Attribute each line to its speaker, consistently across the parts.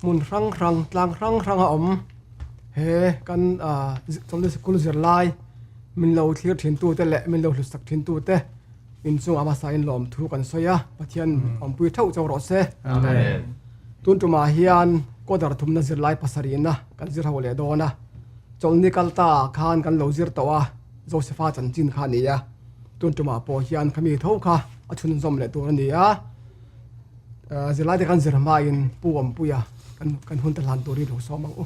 Speaker 1: Hmun hrang hrang tlang hrang hrang a awm he kan ah chawlhni sikul zirlai min lo thlir thin tute leh min lo hlut sak thin tute inchungah hmasa in lawm thu kan sawi a Pathian awmpui theuh chauh rawh se.
Speaker 2: Amen.
Speaker 1: Tun tumah hian kawdar thumna zirlai pasarihna kan zir ho leh dawn a chawlhni kal ta ah khan kan lo zir tawh a Josepha chanchin kha a ni a tun tumah pawh hian khami tho kha a chhunzawm leh tur a ni a. Zirlai te kan zir hmain Pu Awmpuia kan kan hun te hlan tur hi lo sawm ang u.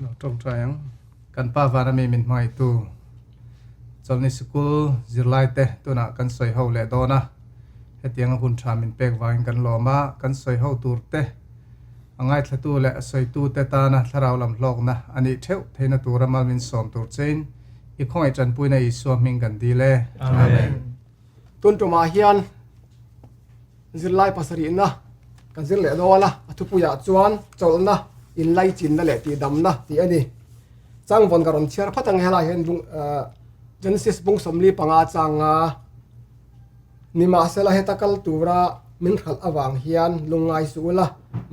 Speaker 2: Lo tawngtai ang. Kan pa vana mi min hmangaihtu Chawlhni Sikul zirlai te tunah kan sawi ho leh dawn a. Hetianga hun tha min pek vangin kan lawm a, kan sawi ho tur te a ngaithlatu leh a sawitu te tana thlarau lam hlawkna a nih theuh theihna tura mal min sawm tur chein i khawngaih tanpuina Isua hming kan dil e.
Speaker 1: Amen. Tun tumah hian zirlai pasarihna kan zir leh dawn a, a thupuiah chuan chawlhna, inlaichinna leh tihdamna tih a ni. Changvawn ka rawn chhiar phat ang helai hian bung Genesis bung 45 changa nimahsela heta kal tura min hralh avang hian lungngai suh ula,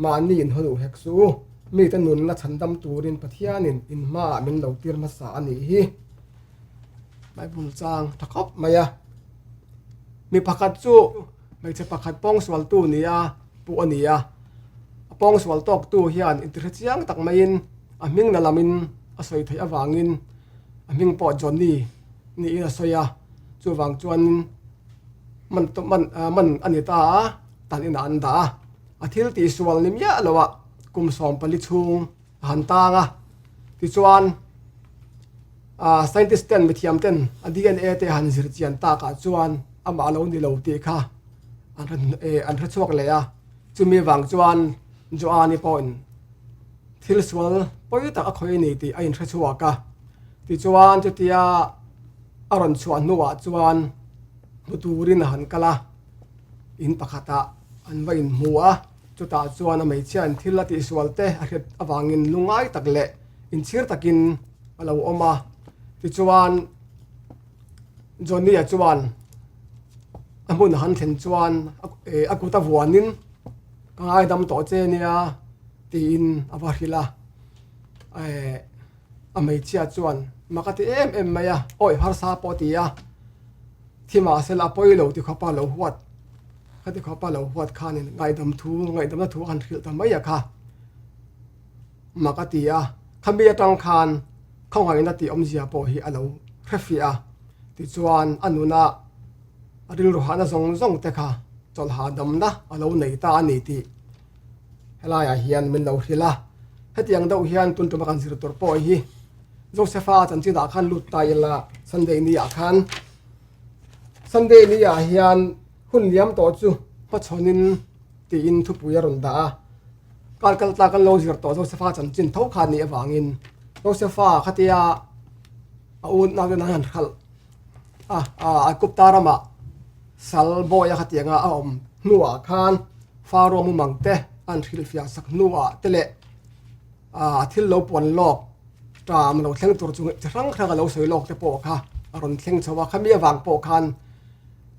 Speaker 1: mahni inhaw duh hek suh u, mite nunna chhandam turin Pathianin in hmaah min lo tir hmasa a nih hi. Bible chang tha khawp mai a mi pakhat chu hmeichhe pakhat pawngsual tu nia pu a ni a a pawngsual tawk tu hian intihre chiang tak maiin a hming na lamin a sawi theih avangin a hming pawh Johnny niin a sawi a chuvang chuan man man man a ni ta a tan inah an dah a a thil tihsual ni miah loh ah kum 14 chhung a han tang a tichuan ah scientist ten mithiam ten a DNA te han zir chian takah chuan amah lo ni lo tih kha an hre eh an hre chhuak leh a chumi vang chuan Joani pawhin thil sual pawi tak a khawi a ni tih a inhre chhuak a tichuan chutia a rawn chhuah hnuah chuan hmu turin a han kal a in pakhatah an va inhmu a. Chutah chuan a hmeichhia in thil a tihsual te a hriat avangin lungngai tak leh inchhir takin a lo awm a. Tichuan Johnny-a chuan a hmun a han thlen chuan a kut a vuanin ka ngaidam tawh che nia tiin a va hrilh a. A hmeichhia chuan mak a ti em em mai a, awi harsa pawh a ti a, thi mahsela a pawi lo ti khawpa lo huat. Khati khawpa lo huat khanin ngaihdam thu, ngaihdamna thu a han hrilh ta mai a kha. Mak a ti a, khami atang khan khawngaihna tih awmzia pawh hi a lo hre fiah a. Tichuan a nuna a rilru hahna zawng zawng te kha chawlh hahdamna a lo nei ta a ni tih helaiah hian min lo hrilh a. Hetiang deuh hian tun tuma kan zir tur pawh hi Josepha chanchinah khan lut ta ila Sunday ni ah khan Sunday ni ah hian Hun liam tawh chu hmachhawnin tiin thupui a rawn dah a, kar kal tlak an lo zir tawh Josepha chanchin tho kha nih avangin Josepha khatia a unau ten an han hralh a, Aigupta ramah sal bawi a khatianga a awm hnuah khan Pharaoh mumang te an hrilhfiah sak hnuah te leh a thil lo puan lawk ṭam lo thleng tur chu chi hrang hrang a lo sawi lawk te pawh kha a rawn thleng chho a, khami avang pawh khan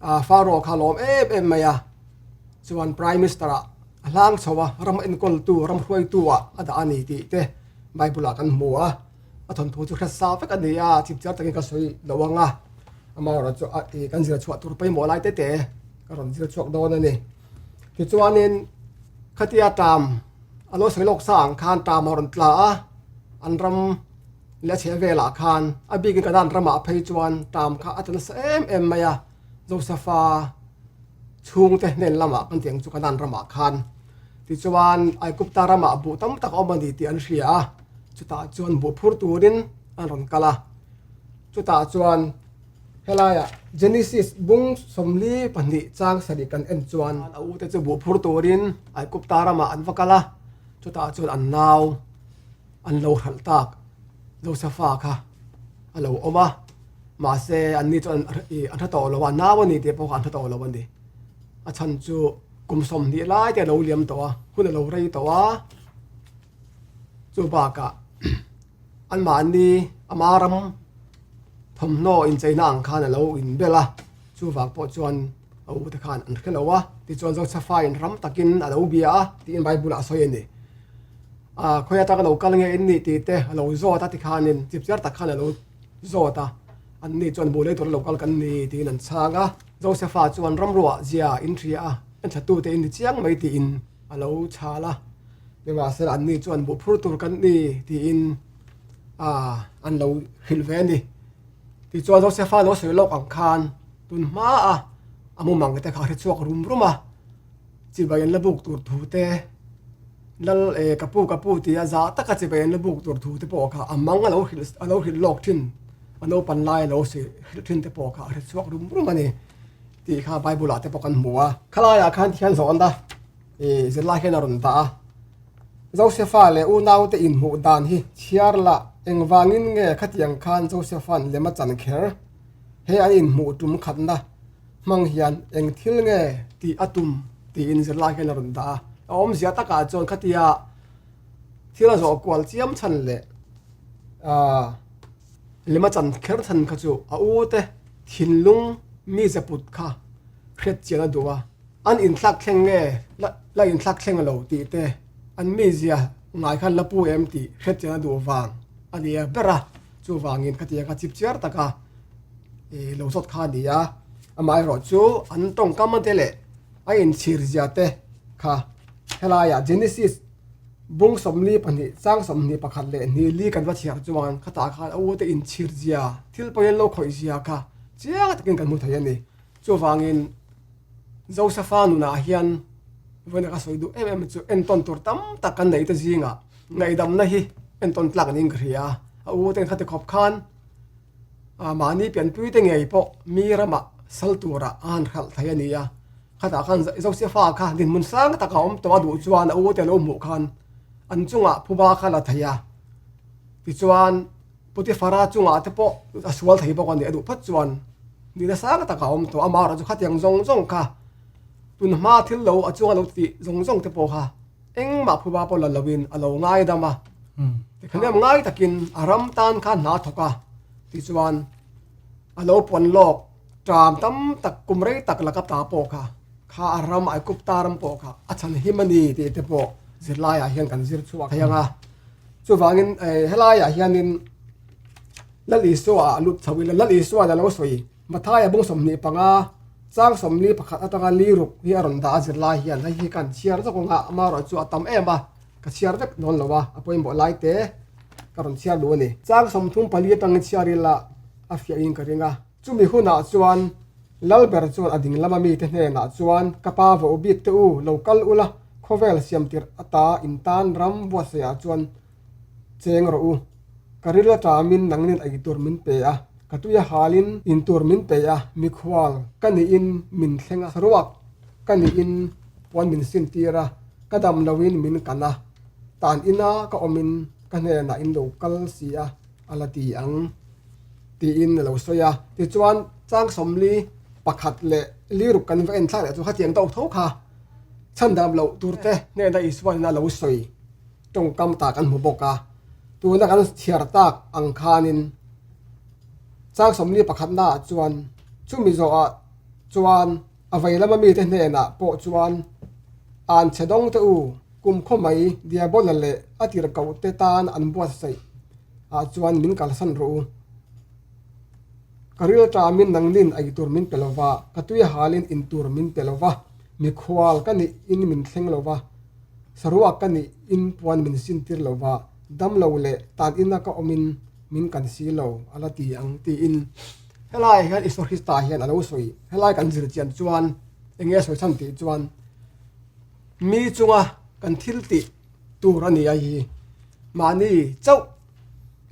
Speaker 1: Ah Pharaoh kha lawm em em mai a, chuan Prime Minister ah a hlang chho a, ram enkawltu, ram hruaitu ah a dah a ni tih te Bible ah kan hmu a, a thawnthu chu hre sa vek a ni a, chip chiar takin ka sawi lo ang a, amaherawh chu a ih kan zir chhuah tur pawimawh lai te te ka rawn zir chhuak dawn a ni. Tichuanin khatia ṭam a lo sawi lawk sa ang khan ṭam a rawn tla a, an ram Leh a chheh velah khan a bikin Kanan ramah phei chuan ṭam kha a tla nasa em em mai a, Josefa chhungte hnen lamah kan tih ang chu Kanan ramah khan. Tichuan Aigupta ramah buh tam tak a awm a ni tih an hria a, chutah chuan buh phur turin an rawn kal a. Chutah chuan helaiah Genesis bung 42 chang sarih kan en chuan a ute chu buh phur turin Aigupta ramah an va kal a, chutah chuan an nau An lo hralh tak Josefa kha a lo awm a, mahse anni chu an an hre tawh lo a, nau a ni tih pawh kha an hre tawh lo a ni. A chhan chu kum 20 lai te a lo liam tawh a, hun a lo rei tawh a, chu bakah anmahni ama ram thawmhnaw incheina ang khan a lo inbel a, chuvang pawh chuan a ute khan an hre lo a, tichuan Josefa in ram takin a lo bia a tiin Bible ah a sawi a ni. A khawi atanga lo kal nge in nih tih te a lo zawt a tikhanin chipchiar tak khan a lo zawt a, an ni chuan buh lei tura lo kal kan ni tiin an chhang a. Josefa chuan ramruah zia in hria a, en thatute in ni chiang mai tiin a lo chhal a, nimahsela an ni chuan buh phur tur kan ni tiin a an lo hrilh ve a ni. Tichuan Josefa lo sawi lawk ang khan tun hmaa a mumang te kha a hre chhuak rum rum a. Chibai an la buk tur thu te, Lal e ka pu ka pu tia zah taka chibai an la buk tur thu te pawh kha a mang a lo hrilh a lo hrilh lawk thin, a naupan lai a lo hrilh thin te pawh kha a hre chhuak rum rum a ni tih kha Bible ah te pawh kan hmu a. Khalaiah khan thian zawhna i zirlai hian a rawn dah a, Josefa leh unaute inhmuh dan hi chhiar la, engvangin nge khatiang khan Josefa'n lem a chan kher? He an inhmuh tum khatna hmang hian eng thil nge tih a tum tiin zirlai hian a rawn dah a. A awmzia takah chuan khatia thil a zawh kual chiam chhan leh aah lema chan kher chhan kha chu a u te thinlung mi zeput kha hriat chian a duh a. An inthlak thleng nge la inthlak thleng lo tih te an mizia ngai khan la pu em tih hriat chian a duh vang a ni a ber a. Chuvangin khatia kha chip chiar taka ih lo zawt kha a ni a, amaherawh chu an tawngkam te leh a inchhir zia te kha helaiah Genesis bung 42 chang 21 leh hnih li kan va chhiar chuan khatah khan a ute inchhir zia thil pawhin lo khawih zia kha chiang takin kan hmu thei a ni. Chuvangin Josefa nunah hian vawiin ka sawi duh em em chu entawn tur tam tak kan neih te zingah ngaihdamna hi entawn tlak niin ka hria a, a uten khati khawp khan Ah mahni pianpui te ngei pawh mi ramah sal turah a han hralh thei a ni a, khatah khan Josefa kha dinhmun sang taka awm tawh a duh chuan a ute lo hmuh khan an chungah phuba kha la thei a, tichuan Potiphara chungah te pawh a sual thei bawk a ni a duh phawt chuan nihna sang taka awm tawh amaherawhchu khatiang zawng zawng kha tun hma thil lo a chunga lo tih zawng zawng te pawh kha Engmah phuba pawh la loin a lo ngaidam a, tikhanem ngai takin a ram tan khan hna a thawk a, tichuan a lo pawn lawk ṭam tam tak kum rei tak laka ta pawh kha kha a ram Aigupta ram pawh kha a chhan him a ni tih te pawh zirlaiah hian kan zir chhuak thei ang a. Chuvangin helaiah hianin Lal Isua ah lut chho ila, Lal Isua in a lo sawi Mathaia bung 25, chang 41 atanga li ruk hi a rawn dah a zirlai hian hei hi kan chhiar zawk ang a, amaherawh chu a tam em a, ka chhiar vek dawn lo a, a pawimawh lai te ka rawn chhiar duh a ni. Chang 34 atangin chhiar ila a fiahin ka ring a, chumi hunah chuan Lalber chuan a ding lama mite hnenah chuan ka pa vo bik te u, lo kal ula, khawvel siam tirh ata intan ram buatsaihah chuan Cheng rawh u. Ka ril a ṭamin nangnin ei tur min pe a, ka tui a halin in tur min pe a, mikhual ka niin min thleng a, saruak ka niin puan min sintir a, ka dam loin min kan a, tan ina ka awmin ka hnenah in lo kal si a, a la ti ang, tiin a lo sawi a. Tichuan, chang 41 leh liruk kan va en thlak leh chu khatiang deuh tho kha chhandam loh turte hnena Isuanin a lo sawi. Tawngkam ta kan hmu bawk a, tuna kan chhiar tak ang khanin chang 41 naah chuan chumi zawhah chuan a vei lama mite hnenah pawh chuan an chhe dawng te u, kum khaw mai Diabola leh a tirhkoh te tan an buatsaih ah chuan min kalsan rawh u. Ka ril tamin nangnin ei tur min pe lova, ka tui halin in tur min pe lova, mikhual ka nih in min thleng lova, Saruak ka nih in puan min sintir lo va, dam lo leh tan ina ka awm in min kan si lo a la ti ang tiin helai hian Isua Krista hian a lo sawi. Helai kan zir chian chuan eng nge sawi chhan tih chuan mi chunga kan thil tih tur a ni a hi mahni chauh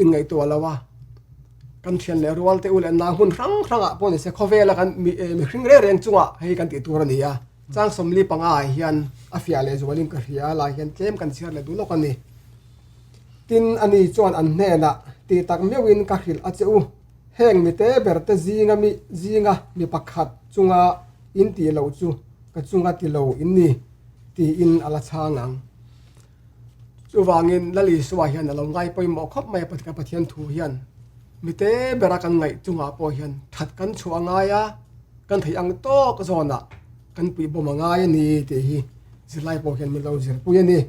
Speaker 1: inngaihtuah lo a, kan thian leh rual te u leh nang hmun hrang hrangah pawh ni se khawvela kan mihring reng reng chungah hei kan tih tur a ni a. Chang 45 ah hian a fiah leh zualin ka hria a, lai hian tlem kan chhiar leh duh lawk a ni. Tin, ani chuan an hnenah tih tak meuhin ka hrilh a che u, heng mite ber te zinga mi zinga mi pakhat chunga in tih loh chu ka chunga ti lo in ni, tiin a la chhang ang. Chuvangin Lal Isua hian a lo ngai pawimawh khawp mai a, ka Pathian thu hian mite bera kan ngaih chungah pawh hian that kan chhuah a ngai a, kan theih ang tawk zawnah kan puihbawm a ngai a ni tih hi zirlai pawh hian min lo zirpui a ni.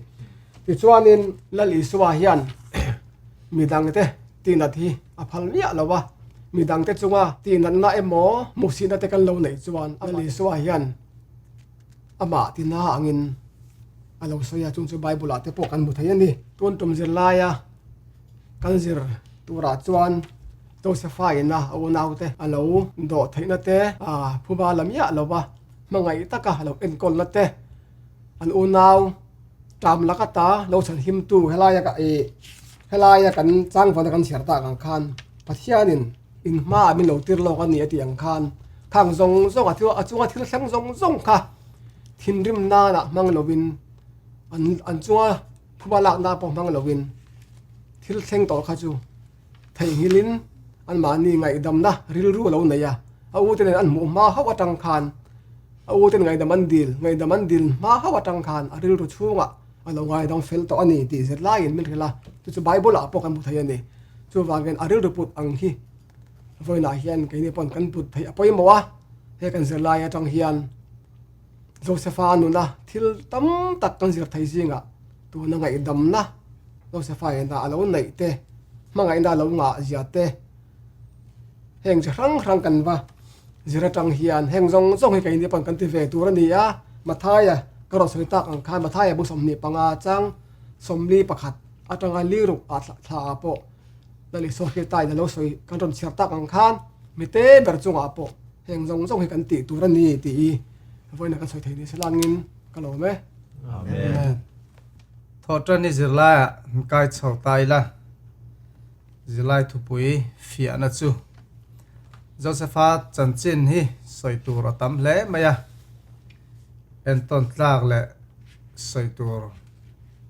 Speaker 1: Tichuanin Lal Isua hian midangte tihnat hi a phal miah lo a, midangte chunga tihnatna emaw hmuhsihna te kan lo neih chuan Lal Isua hian amah tina angin a lo sawi a, chung chu Bible ah te pawh kan hmu thei a ni. Tun tum zirlaia kan zir turah chuan Josepha ina a unaute a lo dawh theihna te, a phuba la miah lo va hmangaih taka a lo enkawlna te, an unau ṭam lak ata lo chhan himtu helaia ka ih helaia kan changvana kan chhiar tak ang khan Pathianin in hmaah min lo tir lawk a ni a tih ang khan khang zawng zawng a thil a chunga thil thleng zawng zawng kha thinrim nanah hmang lovin an an chunga phuba lakna pawh hmang lovin thil thleng tawh kha chu Theihnghilhin anmahni ngaihdamna rilru a lo nei a, a ute nen an hmuh hma hauh atang khan a uten ngaihdam an dil, ngaihdam an dil hma hauh atang khan a rilru chhungah a lo ngaidam fel tawh a ni tih zet laiin min hrilh a, chu chu Bible ah pawh kan hmu thei a ni. Chuvangin a rilru put ang hi vawiinah hian keini pawn kan put theih a pawimawh a, he kan zirlai atang hian Josepha nuna thil tam tak kan zir thei zingah tuna ngaihdamna Josepha ina a lo neih te, hmangaihna a lo ngah zia te, heng chi hrang hrang kan va zir atang hian heng zawng zawng hi keini pawn kan ti ve tur a ni a, Mathaia ka rawn sawi tak ang khan Mathaia bu 25 chang 41 atanga liruk ah thla ah pawh Lal Isua Krista in a lo sawi kan rawn chhiar tak ang khan mite ber chungah pawh heng zawng zawng hi kan tih tur a ni tih i vawiin ah kan sawi thei ni se langin ka lawm e.
Speaker 2: Amen. Thawhṭan i zirlaiah an kai chho ta ila, zirlai thupui fiahna chu Josepha chanchin hi sawi tur a tam hle mai a, entawn tlak leh sawi tur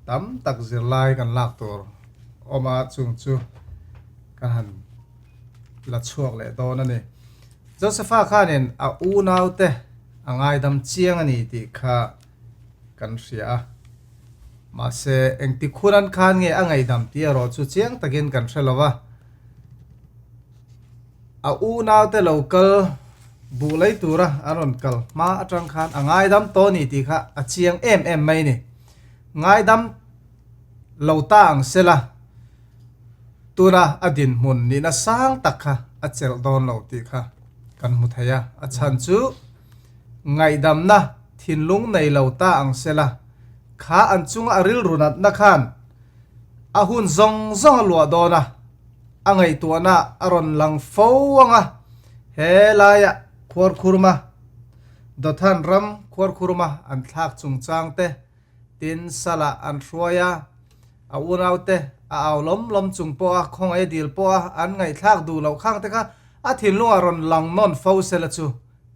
Speaker 2: tam tak zirlai kan lak tur awm a, chung chu ka han la chhuak leh dawn a ni. Josepha khanin a unaute a ngaidam chiang a ni tih kha kan hria a, mahse engti khuran khan nge a ngaihdam tih erawh chu chiang takin kan hre lo va, a unaute lo kal buh lei tura an rawn kal hma atang khan a ngaidam tawh a ni tih kha a chiang em em mai a ni. Ngaidam lo ta ang sela tuna a dinhmun nihna sang tak kha a chelh dawn lo tih kha kan hmu thei a, a chhan chu Ngaihdamna thinlung nei lo ta ang sela, kha an chunga a rilru natna khan a hun zawng zawng a luah dawn a, a ngaihtuahna a rawn lang fo ang a, he laia khuarkhurma, Dothan ram khuarkhurma an thlak chungchang te, tin salah an hruai a, a unaute a au lawm lawm chung pawha khawngaih a dil pawha an ngaihthlak duh loh khang te kha a thinlungah rawn lang nawn fo sela chu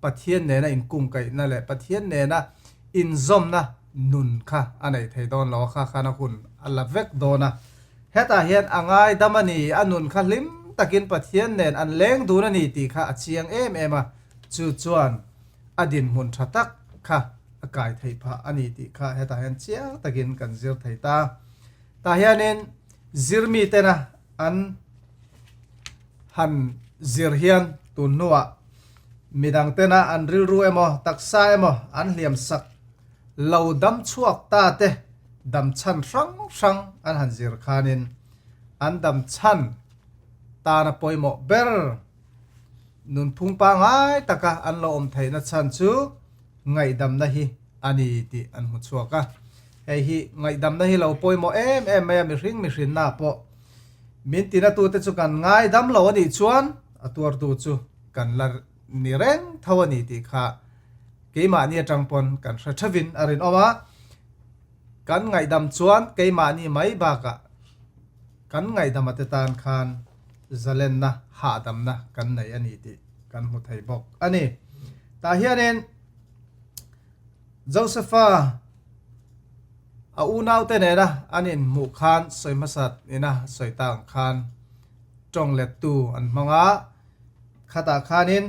Speaker 2: Pathian nena inkungkaihna leh Pathian nena inzawmna nun kha a nei thei dawn lo a, kha khan a hun a la vek dawn a. Hetah hian a ngaidam a ni, a nun kha hlim takin Pathian nen an leng dun a ni tih kha a chiang em em a, chu chuan a dinhmun tha tak kha a kai theih phah a ni tih kha hetah hian chiang takin kan zir thei ta. Tah hianin zirmi tena an han zir hian tun hnuah midang tena an rilru emaw taksa emaw an hliam sak lo dam chhuak ta te dam chhan hrang hrang an han zir khanin an dam chhan tana pawimawh ber nunphung pangngai taka an lo awm theihna chhan chu ngaihdamna hi a ni tih an hmu chhuak a. Hei hi ngaihdamna hi lo pawimawh em em mai a, mihring mihrinna pawh min tinatute chu kan ngaidam lo a nih chuan a tuartu chu kan la ni reng tho a ni tih kha keimahni atang pawn kan hre theuhin a rinawm a. Kan ngaihdam chuan keimahni mai bakah kan ngaihdam ate tan khan zalenna, hahdamna kan nei a ni tih kan hmu thei bawk a ni. Tah hianin Josepha a unaute nena an inhmuh khan sawi hmasat ina sawi ta ang khan tawng lettu an hmang a, khatah khanin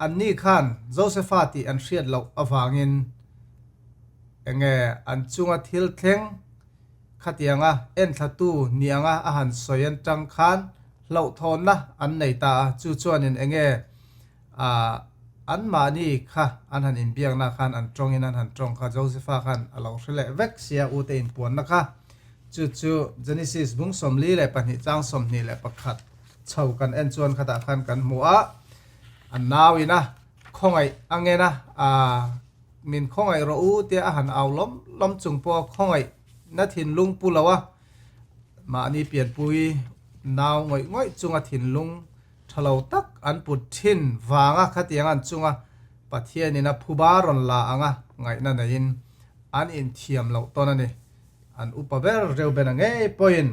Speaker 2: anni khan Josepha tih an hriat loh avangin enge an chunga thil thleng Khatianga enthlatu ni anga a han sawi an tang khan hlauhthawnna an nei ta a, chu chuanin enge Anmahni kha an han inbiakna khan an tawngin an han tawng kha Josepha khan a lo hre leh vek sia ute inpuanna kha. Chu chu Genesis bung 42 chang 21 chho kan en chuan khatah khan kan hmu a, an nauin a khawngaih a ngen a, aa min khawngaih rawh u tia a han au lawm lawm chung pawh a khawngaih na thinlung pu lo a, mahni pianpui nau ngawih ngawih chunga thinlung Tha lo tak an put thin vanga khatiang an chunga Pathianin a phuba rawn la anga ngaihna neiin an inthiam loh tawn a ni. An upa ber Reubena ngei pawhin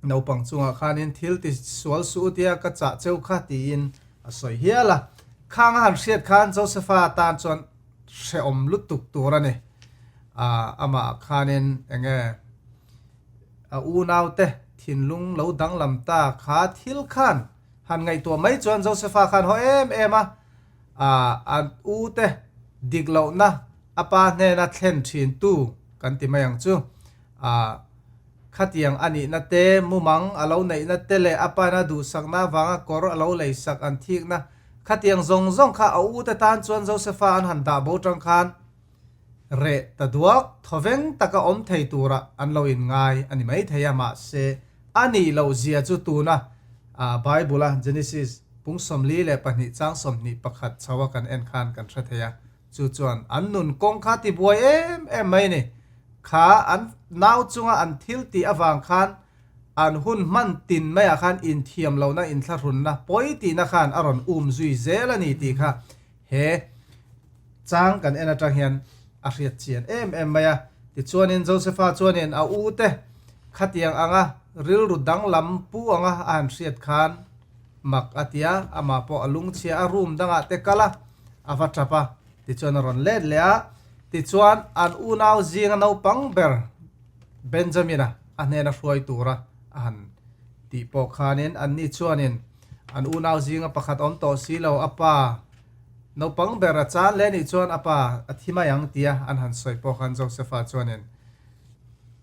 Speaker 2: naupang chungah khanin thil ti sual suh u tia ka chah cheu kha tiin a sawi hial a. Khang a han hriat khan Josepha tan chuan hrehawm lutuk tur a ni. Amah khanin enge A unaute thinlung lo danglam ta kha thil khan han ngaihtuah mai chuan Josepha khan haw em em a, a ute dik lohna a pa hnena thlen thin tu kan ti mai ang chu. Khatiang a nihna te, mumang a lo neihna te leh a pana duhsakna avanga kawr a lo leisak an thikna khatiang zawng zawng kha a ute tan chuan Josepha an han dah bo tang khan Reh ta duak, thawveng taka awm thei tura an lo inngai a ni maithei a, mahse a nih loh zia chu tuna Bible-a Genesis pung 42 chang 21 chhoa kan en khan kan hre thei a, chu chuan an nun kawng kha tibuai em em mai a ni. Kha an nau chunga an thil tih avang khan an hun hman tin maiah khan inthiam lohna, inthlahrunna, pawi tihna khan a rawn um zui zel a ni tih kha He chang kan en atang hian a hriat chian em em mai a. Tichuanin Josepha chuanin a ute khatiang anga rilru danglam pu anga a han hriat khan mak a ti a, amah pawh a lungchhia a, room dangah te kal a, a va tap a, tichuan a rawn let leh a. Tichuan an unau zinga naupang ber Benjamina a hnena hruai tura a han tih pawh khanin anni chuanin An unau zinga pakhat awm tawh si lo, a pa naupang ber a chan leh nih chuan a pa a thi mai ang tia an han sawi pawh khan Josepha chuanin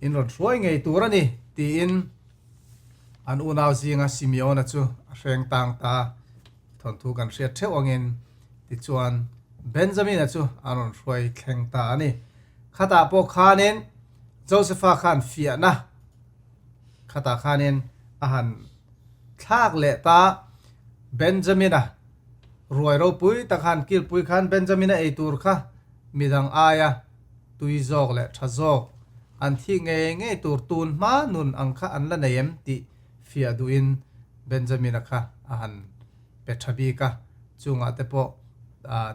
Speaker 2: in rawn hruai ngei tur a ni tiin an unau zinga Simeona chu a hreng tang ta. Thawnthu kan hriat theuh angin tichuan Benjamina chu an rawn hruai thleng ta a ni. Khatah pawh khanin Josepha khan fiahna khatah khanin a han Thlak leh ta Benjamina ruai ropui tak han kilpui khan Benjamina ei tur kha midang aia tui zawk leh tha zawk an thih ngei ngei tur tun hma nun ang kha an la nei em tih fiah duhin Benjamina kha a han pe tha bik a, chungah te pawh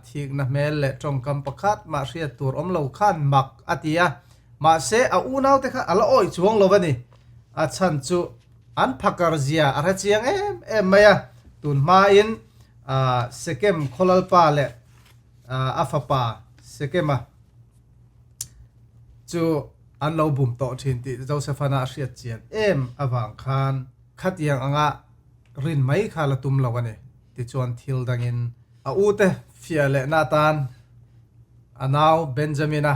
Speaker 2: thikna hmel leh tawngkam pakhat mah hriat tur awm lo khan mak a ti a, mahse a unaute kha a la awih chuang lo a ni, a chhan chu An phakar zia a hre chiang em em mai a, tun hmain Sekem khawlalpa leh a fapa Sekema chu an lo bum tawh thin tih Josephana a hriat chian em avang khan khatiang anga rin mai kha la tum lo a ni. Tichuan thil dangin a ute fiah lehna atan a nau Benjamina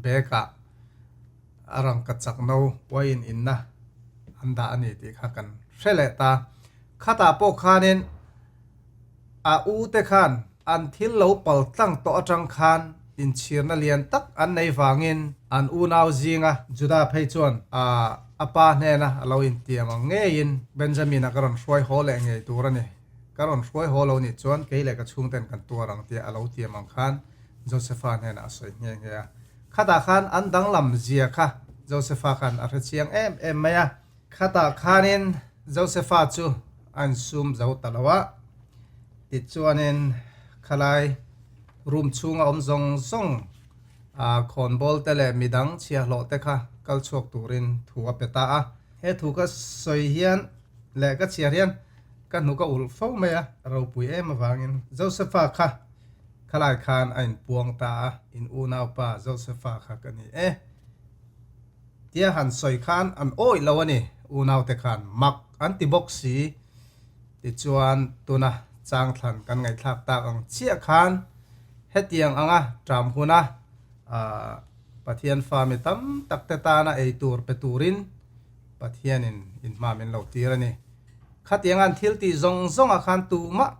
Speaker 2: bag-ah A rangka chak no uaiin inna an dah a ni tih kha kan hre leh ta. Khatah pawh khanin a u te khan an thil lo pal tlang tawh atang khan inchhirna lian tak an nei vangin an unau zinga Juda phei chuan a a pa hnena a lo intiam ang ngeiin Benjamin-a ka rawn hruai haw leh ngei tur a ni. Ka rawn hruai haw lo nih chuan kei leh ka chhungten kan tuar ang tia a lo tiam ang khan Josepha hnenah a sawi nghe nghe a. Khatah khan an danglam zia kha Josepha khan a hre chiang em em mai a. Khatah khanin Josepha chu a insum zo ta lo a, tichuanin khalai room chhunga awm zawng zawng khawnbawl te leh midang chhiahhlawh te kha kal chhuak turin thu a pe ta a. He thu ka sawi hian leh ka chhiar hian ka hnuk a ulh fo mai a, ropui em avangin Josepha kha Khalai khan a inpuang ta a, in unaupa Josepha kha ka ni e. Tia han sawi khan an awih lo a ni, unaute khan mak an ti bawk si. Tichuan tuna changthlan kan ngaihthlak tak ang chiah khan hetiang anga ṭam huna Pathian fa mi tam tak te tana ei tur pe turin Pathianin inhma min lo tir a ni. Khatiang an thil tih zawng zawngah khan tumah.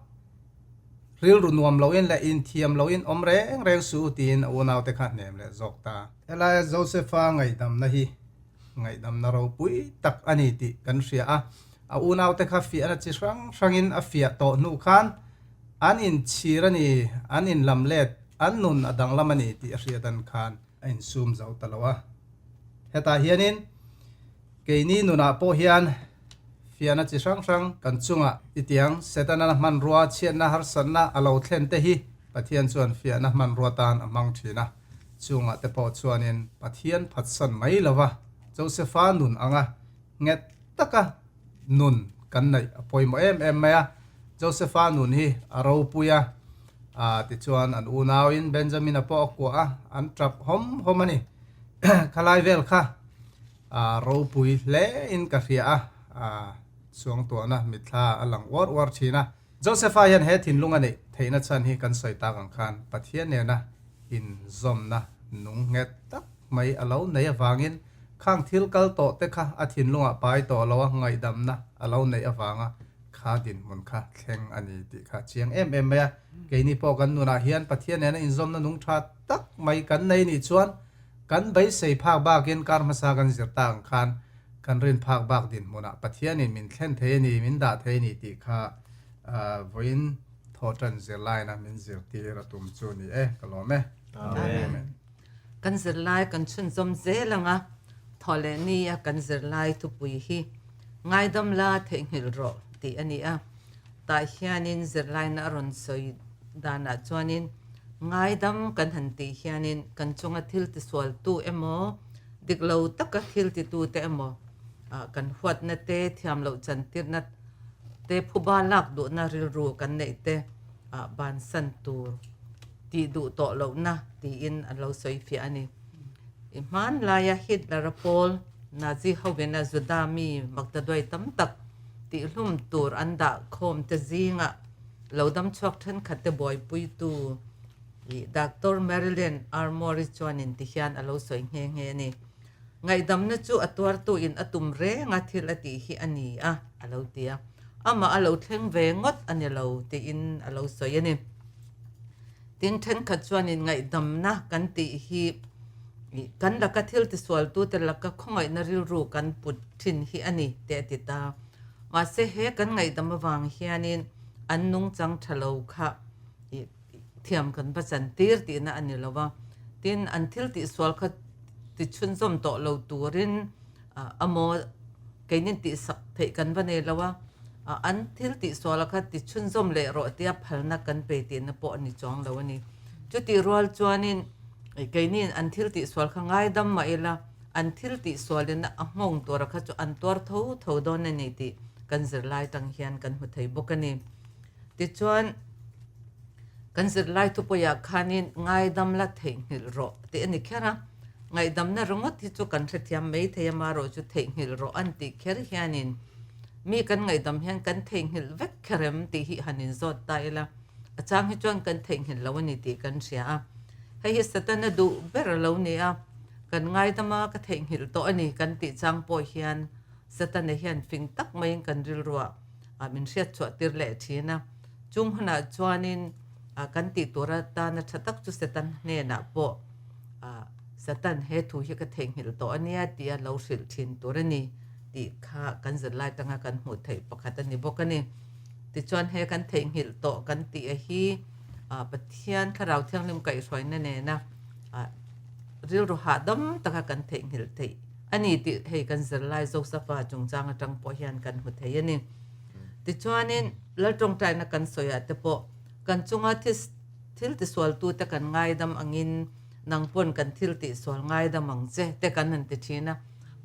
Speaker 2: Rilru nuam loin leh inthiam loin awm reng reng suh u tiin a unaute kha hnem leh zawk ta. Helaia Josefa ngaihdamna hi ngaihdamna ropui tak a ni tih kan hria a, a unaute kha fiahna chi hrang hrangin a fiah tawh hnu khan an inchhir a ni, an inlamlet, an nun a danglam a ni tih a hriat an khan a insum zo ta lo a. Hetah hianin keini nunah pawh hian fiahna chi hrang hrang kan chungah titiang Setana hmanrua chhiatna harsatna a lo thlen te hi Pathian chuan fiahna hmanrua tan a hmang thin a. Chungah te pawh chuanin Pathian phatsan mai lova Josefa nun anga nghet taka nun kan neih a pawimawh em em mai a. Josefa nun hi a ropui a, ah tichuan an unauin Benjamina pawh a kuah a, an tap hawm hawm a ni. Khalai vel kha ah ropui hle in ka hria a, ah suangtuahna mitthla a lang uar uar thin a. Josefa hian he thinlung a neih theihna chhan hi kan sawi tak ang khan Pathian nena inzawmna nung nghet tak mai a lo nei avangin khang thil kal tawh te kha a thinlungah pai tawh lo a ngaihdamna a lo neih avanga kha dinhmun kha thleng a ni tih kha a chiang em em mai a. Keini pawh kan nunah hian Pathian nena inzawmna nung tha tak mai kan nei nih chuan kan beisei phak bakin kar hmasa kan zir tak ang khan Kan rin phak bak dinhmunah Pathianin min thlen thei a ni, min dah thei a ni tih kha vawiin thawhṭan zirlaina min zirtir a tum chu ni e, ka lawm e.
Speaker 3: Amen. Kan zirlai kan chhunzawm zel ang a, thawh leh nia kan zirlai thupui hi Ngaidam la theihnghilh rawh tih a ni a. Tah hianin zirlaina a rawn sawi danah chuanin ngaidam kan han tih hianin kan chunga thil tisualtu emaw, Dik lo taka thil titute emaw, kan huatna te, thiam loh chantirna te, phuba lak duhna rilru kan neih te bansan tur tih duh tawh lohna tiin an lo sawi fiah a ni. I hmanlaia Hitler-a pawl Nazi hovena Juda mi maktaduai tam tak tihhlum tur an dah khawm te zingah lo damchhuak thenkhat te buaipuitu I Doctor Marilyn Armory chuanin tihian a lo sawi nghe nghe a ni. Ngaihdamna chu a tuartuin a tum reng a thil a tih hi a ni a, a lo ti a. Amah a lo thleng ve ngawt a ni lo tiin a lo sawi a ni. Tin, thenkhat chuanin ngaihdamna kan tih hi kan laka thil tisualtute laka khawngaihna rilru kan put thin hi a ni teh a ti ta. Mahse, he kan ngaihdam avang hianin an nungchang tha lo kha i thiam kan va chan tir tihna a ni lo va, tin an thil tihsual kha ti chhunzawm tawh lo turin amaw keinin tihsak theih kan va nei lo a, an thil tihsuala kha ti chhunzawm leh rawh tia phalna kan pe tihna pawh a ni chuang lo a ni. Chutih rual chuanin keinin an thil tihsual kha ngaidam mah ila an thil tihsualin a nghawng tura kha chu an tuar tho tho dawn a ni tih kan zirlai tang hian kan hmu thei bawk a ni. Tichuan, kan zirlai thupuiah khanin ngaidam la theihnghilh rawh tih a ni kher a. Ngaihdamna ringawt hi chu kan hrethiam mai thei a, marawh chu theihnghilh rawh an tih kher hianin mi kan ngaihdam hian kan theihnghilh vek kher em tih hi han inzawt ta ila, a chang hi chuan kan theihnghilh lo a ni tih kan hria a. Hei hi Satana duh ber a lo ni a, kan ngaidama ka theihnghilh tawh a ni kan tih chang pawh hian Satana hian fing tak maiin kan rilruah ah min hriat chhuah tir leh thin a, chung hunah chuanin ah kan tih tur atana tha tak chu Satan hnenah pawh ah Satan he thu hi ka theihnghilh tawh a nia tia lo hrilh thin tur a ni tih kha kan zirlai tanga kan hmuh theih pakhat a ni bawk a ni. Tichuan he kan theihnghilh tawh kan tih a hi ah Pathian Thlarau Thianghlim kaihhruaina nena ah rilru hahdam taka kan theihnghilh theih A ni tih hei kan zirlai Josefa chungchang atang pawh hian kan hmu thei a ni. Tichuanin Lal tawngtaina kan sawiah te pawh kan chunga thil tisualtute kan ngaidam angin nang pawn kan thil tihsual ngaidam ang che te kan han ti thin a.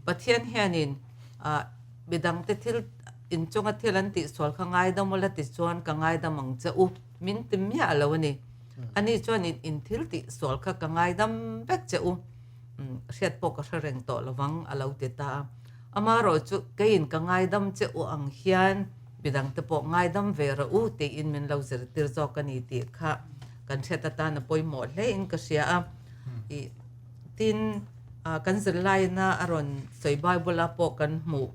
Speaker 3: Pathian hianin midangte thil inchunga thil an tihsual kha ngaidam ula tichuan ka ngaidam ang che u min ti miah lo a ni. Ani chuanin in thil tihsual kha ka ngaidam vek che u. Hriat pawh ka hre reng tawh lovang a lo ti ta a. Amaherawh chu keiin ka ngaidam che u ang hian midangte pawh ngaidam ve rawh u tiin min lo zirtir zawk a ni tih kha kan hriat atan a pawimawh hlein ka hria a. Ih tin kan zirlaina a rawn sawi Bible-a pawh kan hmuh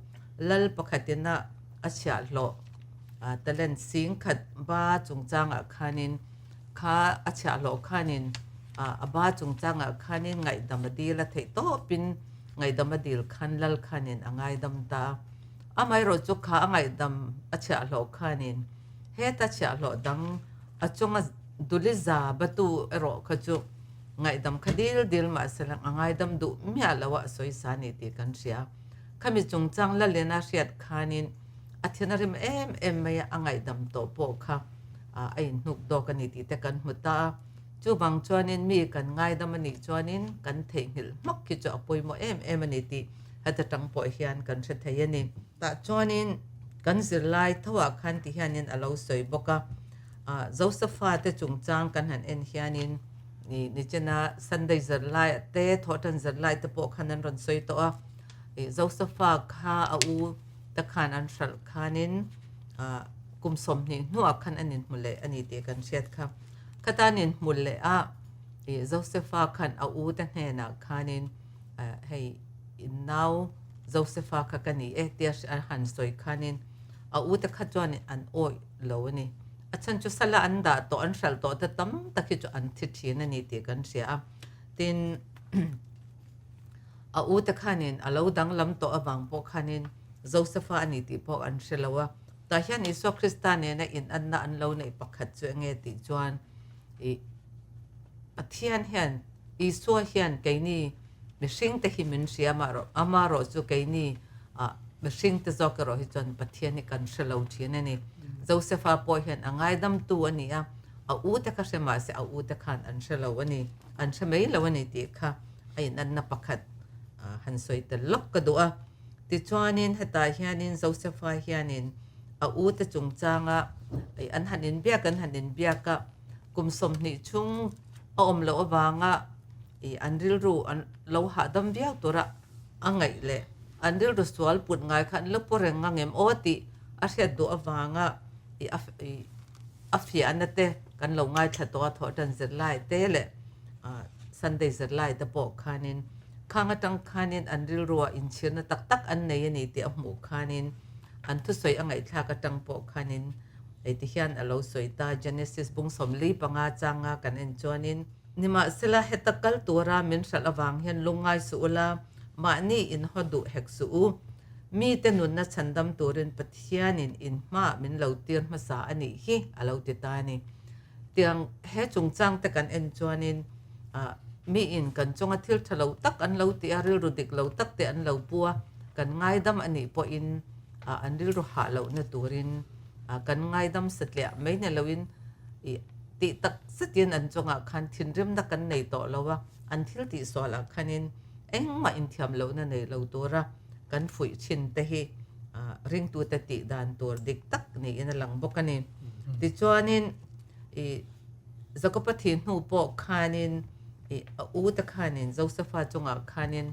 Speaker 3: Lal pakhatina a chhiahhlawh. Talent 10,000 ba chungchangah khanin kha a chhiahhlawh khanin a ba chungchangah khanin ngaihdam a dil a theih tawpin ngaihdam a dil khan lal khanin a ngaidam ta a. Amaherawh chu kha a ngaihdam a chhiahhlawh khanin heta chhiahhlawh dang a chunga duli za batu erawh kha chu ngaihdam kha dil dil mahse a ngaidam duh miah lo a a sawisa a ni tih kan hria. Khami chungchang lalena hriat khanin a thin a rim em em mai a, a ngaihdam tawh pawh kha a inhnuk dawk a ni tih te kan hmu ta a. Chuvang chuanin mi kan ngaidam a nih chuanin kan theihnghilh hmak hi chu a pawimawh em em a ni tih heta tang pawh hian kan hre thei a ni. Tah chuanin kan zirlai thoah khan ti hianin a lo sawi bawk a, Josepha te chungchang kan han en hianin nichina Sunday zirlai te thawhtan zirlai te pawh khan an rawn sawi tawh a, Josepha kha a u te khan an hralh khanin kum 20 hnuah khan an inhmu leh a ni tih kan hriat kha. Khata an inhmu leh a, Josepha khan a u te hnenah khanin hei in nau Josepha kha ka ni e tia a han sawi khanin a u te kha chuan an awih lo a ni. A chhan chu sala an dah tawh, an hralh tawh te tam tak hi chu an thi thin a ni tih kan hria a. Tin, A u te khanin a lo danglam tawh avang pawh khanin Josepha a ni tih pawh an hre lo a. Tah hian Isua Krista nena inanna an lo neih pakhat chu enge tih chuan ih Pathian hian Isua hian keini mihring te hi min hria mah rawh ama rawh chu keini ah mihring te zawk erawh hi chuan Pathian hi kan hre lo thin a ni. Josepha pawh hian a ngaidamtu a ni a, a u te kha hre mahse a u te khan an hre lo a ni, an hre mai lo a ni tih kha a inanna pakhat han sawi tel lawk ka duh a. Tichuanin hetah hianin Josepha hianin a ute chungchanga an han inbiak an han inbiak a, kum 20 chhung a awm loh avanga an rilru an lo hahdam viau tura a ngaih leh an rilru sual put ngai kha an la pu reng ang em aw tih a hriat duh avanga a fiahna te kan lo ngaithla tawh a, thawhtan zirlai te leh Sunday zirlai te pawh khanin khang atang khanin an rilruah inchhirna tak tak an nei a ni tih a hmuh khanin an thusawi a ngaihthlak atang pawh khanin hei ti hian a lo sawi ta Genesis bung 45 changa kan en chuanin Nimahsela heta kal tura min hralh avang hian lungngai suh ula, mahni inhaw duh hek suh u. Mite nunna chhandam turin Pathianin in hmaah min lo tir hmasa a nih hi a lo ti ta a ni. Tiang he chungchang te kan en chuanin miin kan chunga thil tha lo tak an lo ti a, rilru dik lo tak te an lo pu a, kan ngaidam a nih pawhin an rilru hah lohna turin kan ngaidam satliah mai ni loin tih tak zetin an chungah khan thinrimna kan nei tawh lo a, an thil tihsualah khanin engmah inthiam lohna nei lo tura kan fuih thin te hi ringtute tih dan tur dik tak niin a lang bawk a ni. Tichuanin i Jakoba thih hnu pawh khanin i a u te khanin Josepha chungah khanin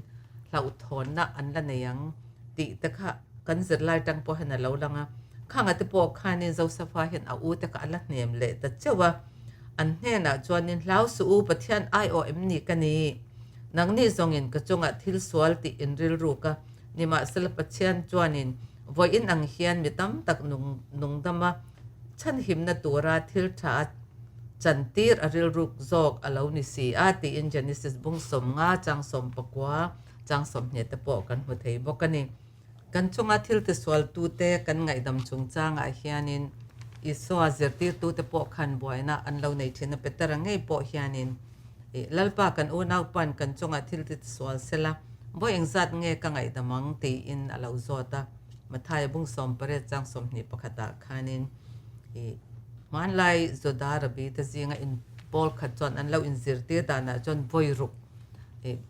Speaker 3: hlauhthawnna an la nei ang tih te kha kan zirlai tang pawh hian a lo lang a. Khanga te pawh khanin Josepha hian a u te kha a la hnem leh ta cheuh a. An hnenah chuanin hlau suh u Pathian aiawh em ni ka ni? Nangni zawngin ka chungah thil sual tih in rilruk a, nimahsela Pathian chuanin vawiin ang hian mi tam tak nungdama chhanhimna tura thil tha a chantir a rilruk zawk a lo ni si a tiin Genesis bung 50 chang 19 chang 20 te pawh kan hmu thei bawk a ni. Kan chunga thil tisualtute kan ngaihdam chungchangah hianin Isua zirtirtute pawh khan buaina an lo nei thin a, Petera ngei pawh hianin Lalpa kan unaupa'n kan chunga thil tisual sela vawi engzat nge ka ngaihdam ang tiin a lo zawt a. Mathaia bung 18 chang 21 ah khanin hmanlai Juda Rabbi te zinga in pawl khat chuan an lo inzirtir danah chuan vawi ruk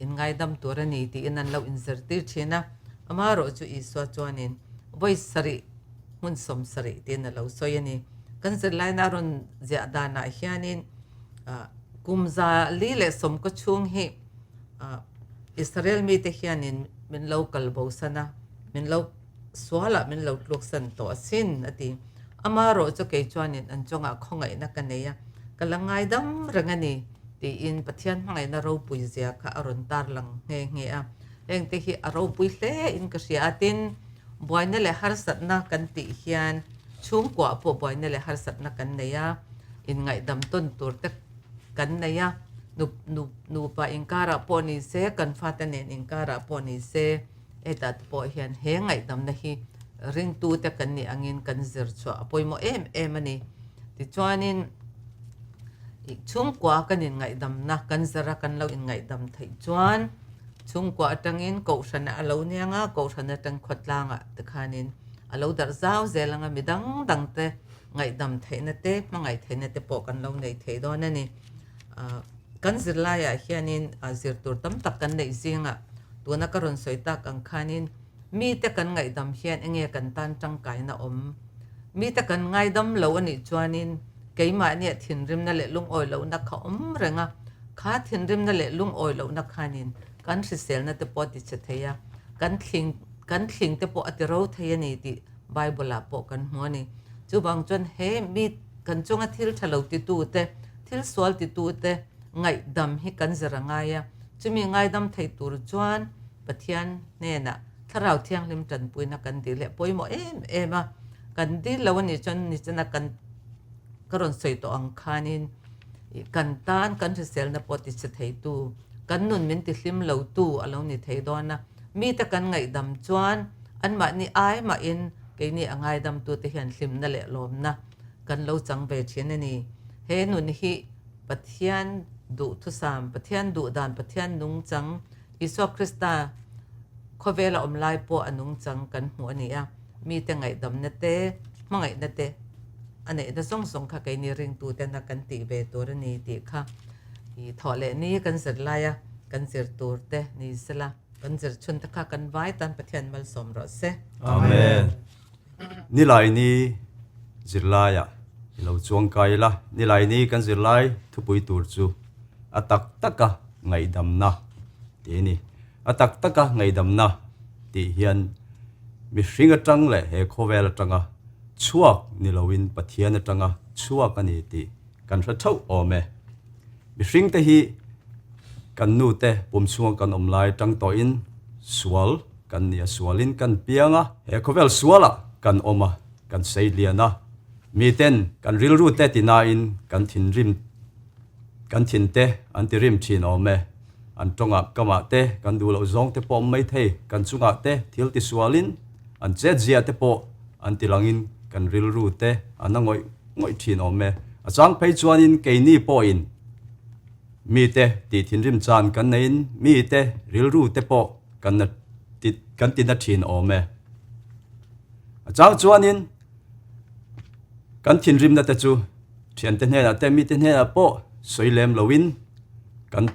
Speaker 3: inngaidam tur a ni tiin an lo inzirtir thin a. Amaherawh chu Isua chuanin vawi sarih hmun 70 tiin a lo sawi a ni. Kan zirlaina a rawn ziah danah hianin kum 140 chhung hi Israel mite hianin min lo kal bosan a, min lo sualah min lo tluksan tawh asin a ti. Amaherawh chu kei chuanin an chungah khawngaihna ka nei a, ka la ngaidam reng a ni tiin Pathian hmangaihna ropui zia kha a rawn tarlang nghe nghe a. Hengte hi a ropui hle in ka hria a, tin buaina leh harsatna kan tih hian Chhungkuah pawh buaina leh harsatna kan nei a, inngaihdam tawn tur te kan nei a, nu nu nupa inkarah pawh ni se, kan fate nen inkarah pawh ni se, hetah te pawh hian he ngaihdamna hi ringtute kan nih angin kan zir chhuah a pawimawh em em a ni. Tichuanin chhungkua kan inngaihdamna kan zir a, kan lo inngaihdam theih chuan chhungkua atangin kohhranah a lo niang a, kohhran atang khawtlangah te khanin A lo darh zau zel anga mi dang dang te ngaihdam theihna te, hmangaih theihna te pawh kan lo nei thei dawn a ni. Kan zirlaiah hianin zir tur tam tak kan neih zingah tuna ka rawn sawi tak ang khanin mite kan ngaihdam hian enge kan tan tangkaina awm? Mite kan ngaidam lo a nih chuanin keimahnia thinrimna leh lungawi lohna kha awm reng a, kha thinrimna leh lungawi lohna khanin kan hriselna te pawh a tichhe thei a, kan thling Kan thling te pawh a ti ro thei a ni tih Bible ah pawh kan hmu a ni. Chuvang chuan he mi kan chunga thil tha lo titu te, thil sual titu te ngaihdam hi kan zir a ngai a. Chumi ngaidam thei tur chuan Pathian hnenah Thlarau Thianghlim tanpuina kan dil hi a pawimawh em em a. Kan dil lo a nih chuan nichina kan ka rawn sawi tawh ang khanin kan tan kan hriselna pawh tichhe theitu, kan nun min tihlim lotu a lo ni thei dawn a. Mite kan ngaihdam chuan anmahni ai mahin keini a ngaidamtute hian hlimna leh lawmna kan lo chang ve thin a ni. He nun hi Pathian duhthusam, Pathian duhdan, Pathian nungchang, Isua Krista khawvela awm lai pawh a nungchang kan hmuh a ni a. Mite ngaihdamna te, hmangaihna te a neihna zawng zawng kha keini ringtutena kan tih ve tur a ni tih kha i thawh leh ni kan zir laia kan zir tur te ni sela kan zir chhun te kha kan vai tan Pathian malsawm rawh se.
Speaker 4: Amen. Nilaini zirlaiah i lo chuang kai ila. Nilaini kan zirlai thupui tur chu a tak taka ngaihdamna tih a ni. A tak taka ngaihdamna tih hian mihring atang leh he khawvel atanga chhuak ni loin Pathian atanga chhuak a ni tih Kan hre theuh awm e. Mihringte hi kan nute pum chhunga kan awm lai tang tawhin sual kan ni a, sualin kan piang a, he khawvel sualah kan awm a, kan sei lian a, miten kan rilru te tinain kan thinrim kan thinte an ti rim thin awm e. An tawngah kamah te kan duh loh zawng te pawh awm mai thei, kan chungah te thil ti sualin an chetzia te pawh an ti langin kan rilru te an a ngawih ngawih thin awm e. A chang phei chuanin keini pawhin mite tih thinrim chan kan neiin mite rilru te pawh kan na ti kan ti na thin awm e. A chang chuanin kan thinrimna te chu thiante hnenah te mite hnenah pawh sawi lem loin kan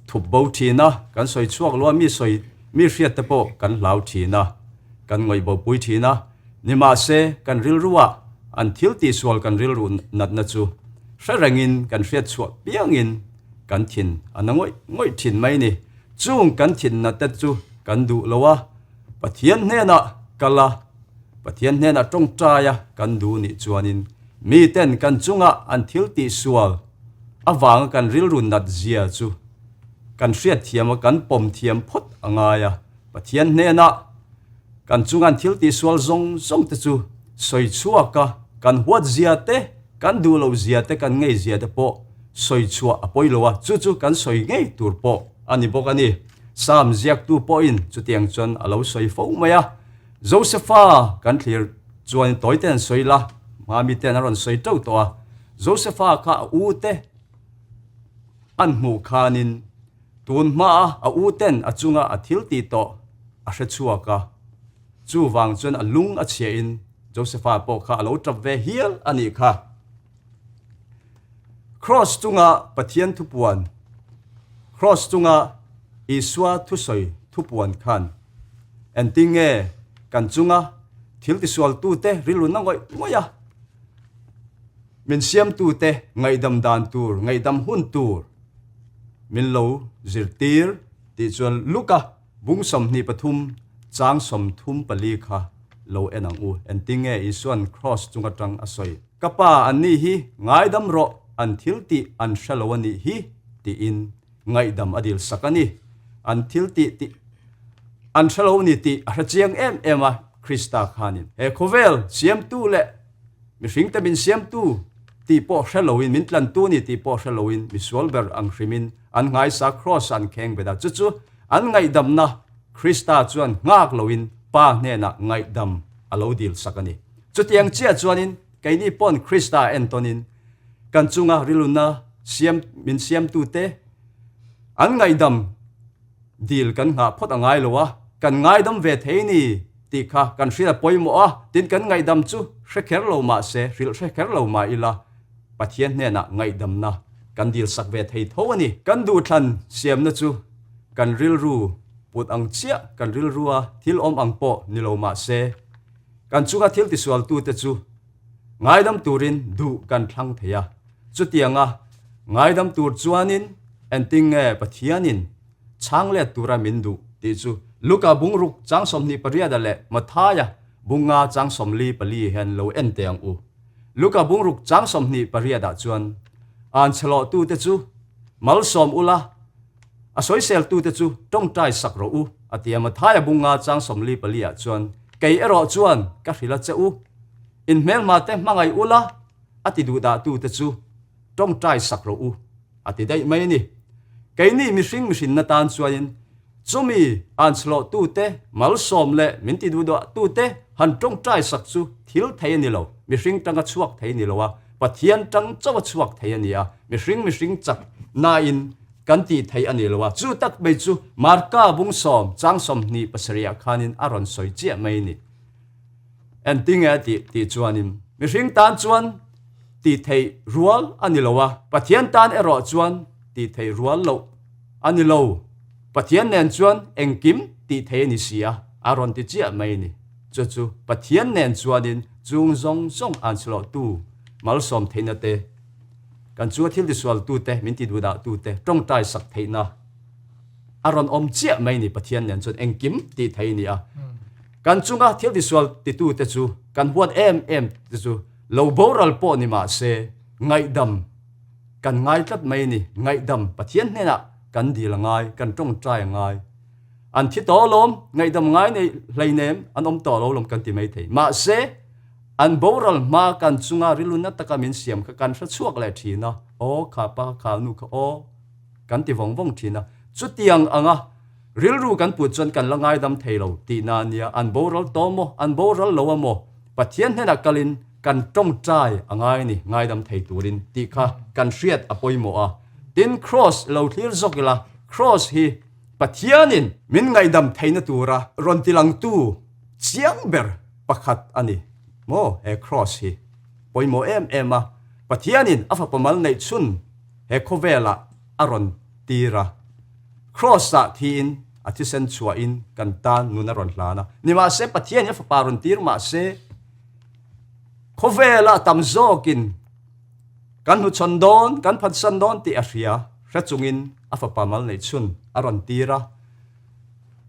Speaker 4: thup bo thin a, kan sawi chhuak lo a, mi sawi mi hriat te pawh kan hlau thin a, kan ngawih bo pui thin a. Nimahse, kan rilruah an thil tihsual kan rilru natna chu hre rengin kan hriat chhuah piangin kan thin a na ngawih ngawih thin mai ni. Chung kan thin nate chu kan duh lo a, Pathian hnenah kal a, Pathian hnenah tawngtai a kan duh nih chuanin miten kan chungah an thil tihsual avanga kan rilru nat zia chu kan hriatthiam a, kan pawm thiam phawt a ngai a. Pathian hnenah kan chungan thil tihsual zawng zawng te chu sawi chhuak a, kan huat zia te, kan duh loh zia te, kan ngei zia te pawh sawi chhuah a pawi lo a, chu chu kan sawi ngei tur pawh a ni bawk a ni. Psalm ziaktu pawhin chutiang chuan a lo sawi fo mai a. Josefa kan thlir chuan tawi ten an sawi la, hmami ten a rawn sawi teuh tawh a. Josefa kha a u te an hmuh khanin, Tun hmaa a u ten a chunga a thil tih tawh a hre chhuak a, chuvang chuan a lung a chhiahin Josepha pawh kha a lo tap ve hial a nih kha. Kraws chunga Pathian thupuan, Kraws chunga Isua thusawi thupuan khan engtin nge kan chunga thil tisualtute rilru na ngawih ngawih a, min siamtute ngaihdam dan tur, ngaihdam hun tur, Min lo zirtir tih chuan Luka bung 23 chang 34 kha lo en ang u. Engtinge Isua'n kraws chung atang a sawi? Ka Pa, anni hi ngaidam rawh, an thil tih an hre lo a nih hi, tiin ngaihdam a dil sak a ni. An thil tih tih an hre lo a ni tih a hre chiang em em a, Krista khanin he khawvel siamtu leh. Mihringte min siamtu tih pawh hre loin, min tlantu ni tih pawh hre loin misual ber ang hrimin an nghaisa Kraws an kheng bet a. Chu chu an ngaihdamna Krista chuan nghak loin Pa hnenah ngaihdam a lo dil sak a ni. Chutiang chiah chuanin keini pawn Krista entawnin kan chunga rilunna siam min siamtute an ngaihdam dil kan nghah phawt a ngai lo a, kan ngaidam ve thei ni tih kha kan hriat a pawimawh a, tin kan ngaihdam chu hre kher lo mah se, hrilh hre kher lo mah ila Pathian hnenah ngaihdamna kan dil sak ve thei tho a ni. Kan duhthlan siamna chu kan rilru put ang chiah kan rilrua thil awm ang pawh ni lo mah se, kan chunga thil tisualtute chu Ngaidam turin duh kan thlang thei a, chutianga ngaidam tur chuanin engtinge Pathianin chhang let tura min duh tih chu Luka bungruk chang 28 leh Mathaia bunga chang 44 hian lo en teh ang u. Luka bungruk chang 28 ah chuan an chhelawhtute chu malsawm ula, a sawiseltute chu tawngtai sak rawh u a ti a. Mathaia bunga chang 44 ah chuan kei erawh chuan ka hrilh a che u, In hmelhma te hmangaih ula, a ti duh dah tu te chu tawngtai sak rawh u, a ti daih mai a ni. Keini mihring mihrinna tan chuanin chumi anchhlawh tu te, malsawm leh min ti duh dah tu te han tawngtai sak chu thil thei a ni lo, mihring tanga chhuak thei a ni lo a, Pathian tang chauh a chhuak thei a ni a, mihring mihring chak nain kan tih thei a ni lo a, chu tak mai chu Marka bung sawm chang 27 ah khanin a rawn sawi chiah mai a ni. Engtinge a tih tih chuanin mihring tan chuan tih theih rual a ni lo a, Pathian tan erawh chuan tih theih rual loh a ni lo. Pathian nen chuan engkim tih theih a ni si a, a rawn ti chiah mai a ni. Chu chu Pathian nen chuanin chung zawng zawng an chhilawhtu malsawm theihna te, kan chunga thil tisualtute, min ti duhdahtute tawngtai sak theihna a rawn awm chiah mai a ni. Pathian nen chuan engkim tih theih a ni a. Kan chunga thil tisual titute chu kan huat em em te chu lo boral pawh ni mah se ngaihdam kan ngai tlat mai a ni. Ngaihdam Pathian hnenah kan dil a ngai, kan tawngtai a ngai. An thi tawh alawm, ngaihdam ngai nei hleinem an awm tawh lo alawm kan ti mai thei. Mahse, an boral hma kan chunga riluna taka min siam kha kan hre chhuak leh thin a, aw kha pa kha nu kha aw kan ti vawng vawng thin a. Chutiang anga Rilru kan put chuan kan la ngaidam thei lo tihna a nia, an boral tawh maw, an boral lo a maw? Pathian hnenah kalin kan tawngtai a ngai a ni, ngaidam thei turin tih kha kan hriat a pawimawh a. Tin, Kraws lo thlir zawk ila, Kraws hi Pathianin min ngaihdam theihna tura rawn tilangtu chiang ber pakhat a ni maw? He Kraws hi pawimawh em em a, Pathianin a fapa mal neih chhun he khawvelah a rawn tir a. Kraws-ah thiin a thisen chhuahin kan tan nun a rawn hlan a. Nimahse, Pathianin a fapa rawn tir mahse, khawvela tam zawkin kan hnuchhawn dawn, kan phatsan dawn tih a hria, hre chungin a fapa mal neih chhun a rawn tir a.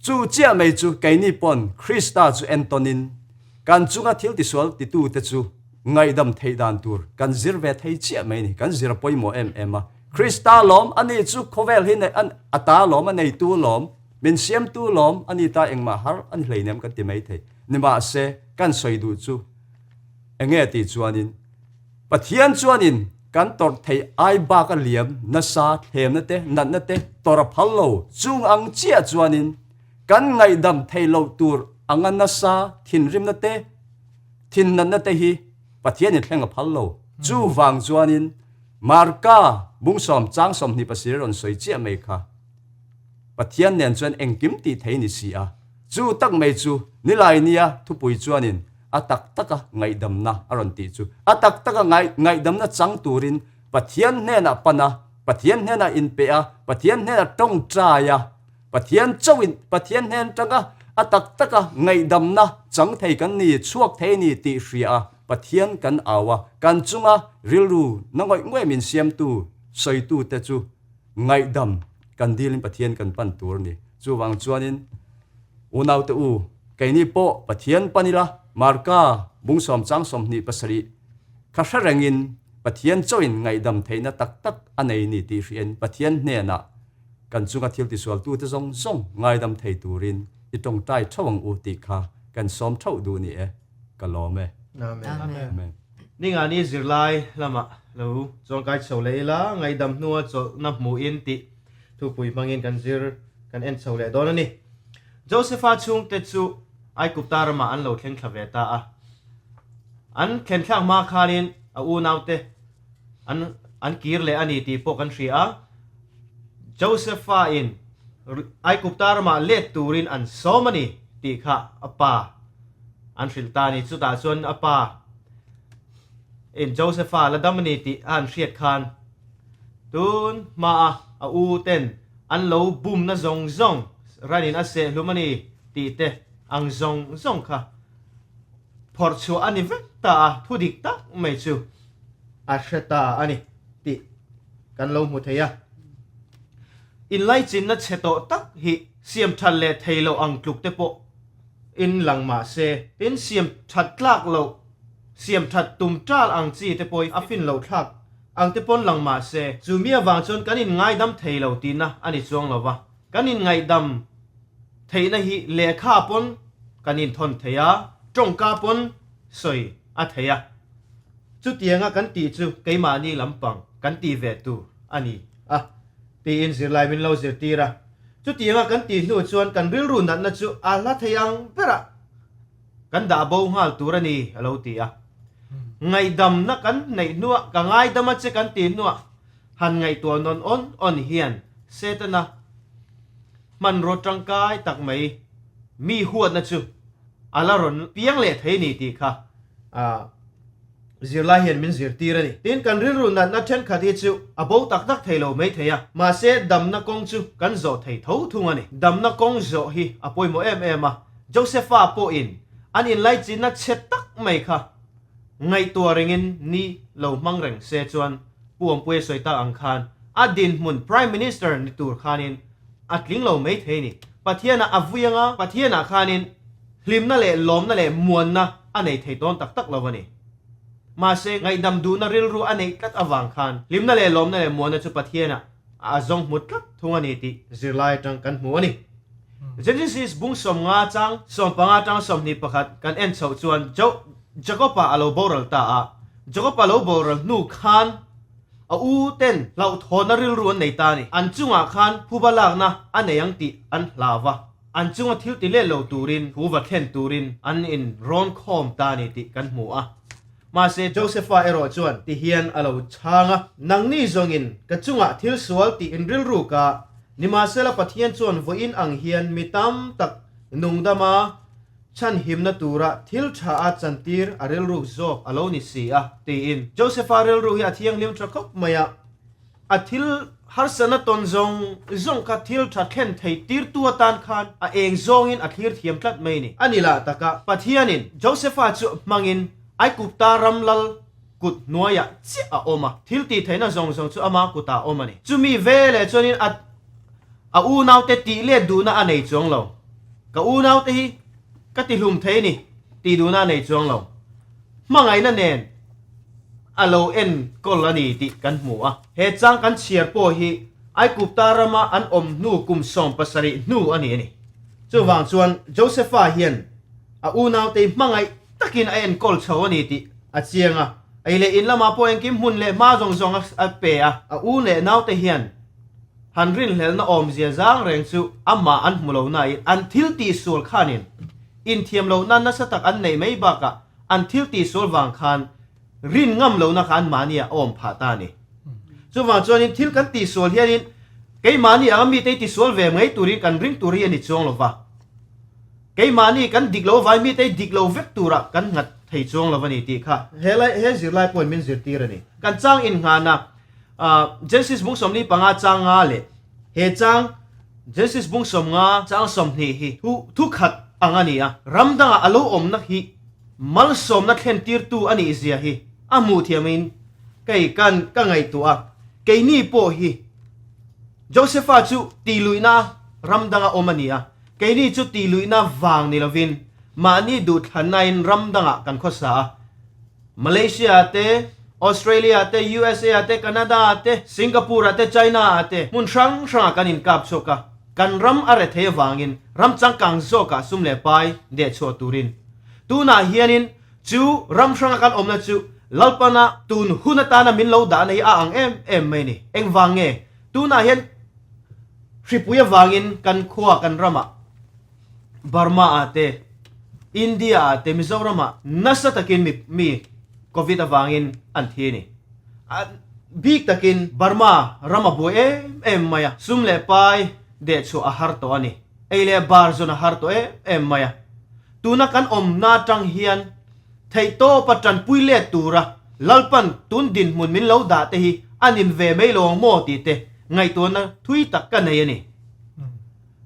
Speaker 4: Chu chiah mai chu keini pawn Krista chu entawnin kan chunga thil tisual titute chu ngaihdam theih dan tur kan zir ve thei chiah mai a ni. Kan zir a pawimawh em em a. Krista lawm a ni chu khawvel hi a ta lawm, a neitu lawm, min siamtu lawm a ni ta engmah har a ni hleinem kan ti mai thei. Nimahse, kan sawi duh chu enge tih chuanin Pathian chuanin kan tawrh theih ai bak a liam nasa thlemna te, natna te tawrh a phal lo. Chung ang chiah chuanin kan ngaihdam theih loh tur anga nasa thinrimna te, thinnatna te hi Pathianin thleng a phal lo. Chuvang chuanin Marka bungsawm chang 27 rawn sawi chiah mai kha Pathian nen chuan engkim tih thei ni si a, chu tak mai chu nilai nia thupui chuanin a tak taka ngaihdamna a rawn tih chu a tak taka ngaihdamna chang turin Pathian hnenah pan a, Pathian hnenah inpeh a, Pathian hnenah tawngtai a, Pathian chauhin Pathian hnen tanga a tak taka ngaihdamna chang thei kan ni, chhuak thei ni tih hria a, Pathian kan au a, kan chunga rilru na ngawih ngawih min siamtu, sawitute chu ngaihdam kan dilin Pathian kan pan tur a ni. Chuvang chuanin unaute u, keini pawh Pathian pan ila, Marka bungsawm chang 27 kha hre rengin Pathian chauhin ngaihdam theihna tak tak a nei ni tih hriain Pathian hnenah Kan chunga thil tisualtute zawng zawng ngaidam thei turin i tawngtai theuh ang u tih kha kan sawm theuh duh ni e. Ka lawm e.
Speaker 1: Amen.
Speaker 4: Amen.
Speaker 5: Ningani zirlai lamah lo chuangkai chho leh ila, ngaihdam hnua chawlhna hmuhin tih thupui hmangin kan zir kan en chho leh dawn a ni. Josepha chhungte chu Aigupta ramah an lo thleng thla ve ta a. An thlen thlak hma khanin a unaute an an kir leh a ni tih pawh kan hria a. Josepha in Aigupta ramah let turin an sawm a ni tih kha a pa an hrilh ta a ni. Chutah chuan a pa in Josepha la dam a ni tih a han hriat khan tun hmaa a u ten an lo bumna zawng zawng ranin a sehhlum a ni tih te ang zawng zawng kha phawrh chhuah a ni vek ta a, thu dik tak mai chu a hre ta a ni tih kan lo hmu thei a. Inlaichinna chhe tawh tak hi siam that leh thei loh ang tluk te pawh in lang mah se, tin siam that tlak loh, siam that tum tal ang chi te pawh a fin loh thlak ang te pawn lang mah se, chu mi avang chuan kan inngaidam thei lo tihna a ni chuang lo va, kan inngaihdam theihna hi lehkha pawn kan inthawn thei a, tawngka pawn sawi a thei a. Chutianga kan tih chu keimahni lampang kan tih ve tur a ni a, tiin zirlai min lo zirtir a. Chutianga kan tih hnu chuan kan rilru natna chu a hla thei ang berah kan dah bo nghal tur a ni, a lo ti a. Ngaihdamna kan neih hnuah, ka ngaidam a che kan tih hnuah han ngaihtuah nawn awn awn hian Setana hmanraw tangkai tak mai mi huatna chu a la rawn piang leh thei ni tih kha a zirlai hian min zirtir a ni. Tin, kan rilru natna thenkhat hi chu a bo tak tak thei lo mai thei a, mahse damna kawng chu kan zawh thei tho thung a ni. Damna kawng zawh hi a pawimawh em em a, Josepha pawhin an inlaichinna chhe tak mai kha ngaihtuah rengin ni lo hmang reng se chuan Pu Awmpuia sawi tak ang khan a dinhmun Prime Minister ni tur khanin a tling lo mai thei a ni. Pathianah a vui anga Pathianah khanin Hlimna leh lawmna leh muanna a nei thei dawn tak tak lo a ni. Mahse, ngaihdam duhna rilru a neih tlat avang khan hlimna leh lawmna leh muanna chu Pathianah a zawng hmu tlat thung a ni tih zirlai atang kan hmu a ni. Genesis bung 50 chang 15 atang 21 kan en chhoh chuan Jo Jakob-a a lo boral ta a. Jakob-a lo boral hnu khan a u ten hlauhthawnna rilru an nei ta a ni. An chungah khan phuba lakna a nei ang tih an hlau va. An chunga thil ti let lo turin, thu va thlen turin an in rawn khawm ta a ni tih kan hmu a. Mahse, Josepha erawh chuan ti hian a lo chhang a, Nangni zawngin ka chungah thil sual tih in rilru ka, nimahsela Pathian chuan vawiin ang hian mi tam tak nungdama chhanhimna tura thil tha a chantir a rilruk zawk a lo ni si a, tiin. Josepha rilru hi a thianghlim tha khawp mai a. A thil harsatna tawn zawng zawng kha thil tha thlen thei tirtu atan khan a eng zawngin a thlir thiam tlat mai ni. A ni lah taka Pathianin Josepha chu hmangin Aigupta ram lal kut hnuaiah chiah a awm a, thil tih theihna zawng zawng chu ama kutah a awm a ni. Chumi veleh chuanin a a unaute tih let duhna a nei chuang lo. Ka unaute hi ka ti hlum thei ni tih duhna a nei chuang lo. Hmangaihna nen a lo enkawl a ni tih kan hmu a. He chang kan chhiar pawh hi Aigupta rama an awm hnu kum 70 hnu a ni a ni. Chuvang chuan Josepha hian a unautei hmangaih takin a enkawl chho a ni tih a chiang a. Ei leh in lamah pawh engkim hmun leh hma zawng zawng a pe a. A u leh naute hian han rinhlelhna awmzia zang reng chu amah an hmu lo nain an thil tihsual khanin inthiam lohna nasa tak an neih mai bakah An thil tihsual vang khan rin ngam lohna kha anmahni ah a awm phah ta a ni. Chuvang chuanin thil kan tihsual hianin keimahni anga mite hi tisual ve mai turin kan ring tur hi a ni chuang lo va. Keimahni kan dik lo vai mite hi dik lo vek turah kan nghat thei chuang lo a ni tih kha he lai he zirlai pawhin min zirtir a ni. Kan chang innghahna Genesis bung 45 chang nga leh he chang Genesis bung 50 chang 20 hi thu thu khat ang a ni a, ram dangah a lo awmna hi malsawmna thlen tirtu a nih zia hi a hmuh thiamin kei kan ka ngaihtuah a, keini pawh hi Josepha chu tihluihna ram danga awm a ni a, keini chu tihluihna vang ni lovin mahni duhthlannain ram dangah kan khawsa a. Malaysia ah te, Australia ah te, USA ah te, Canada ah te, Singapore ah te, China ah te hmun hrang hrangah kan inkap chhuak a, kan ram a rethei avangin ram changkang zawkah sum leh pai deh chhuah turin tunah hianin chu ram hranga kan awmna chu Lalpana tun hun atana min lo dahna hi a ang em em mai a ni. Engvang nge? Tunah hian hripui avangin kan khua kan ramah Burma ah te, India ah te, Mizoram ah nasa takin mi mi Covid avangin an thi a ni. A bik takin Burma ram a buai em em mai a, sum leh pai dehchhuah a har tawh a ni. Ei leh bar zawn a har tawh em em mai a. Tuna kan awmna atang hian theihtawpa tanpui let tura Lalpan tun dinhmun min lo dah te hi a nim ve mai lo ang maw tih te ngaihtuahna thui tak ka nei a ni.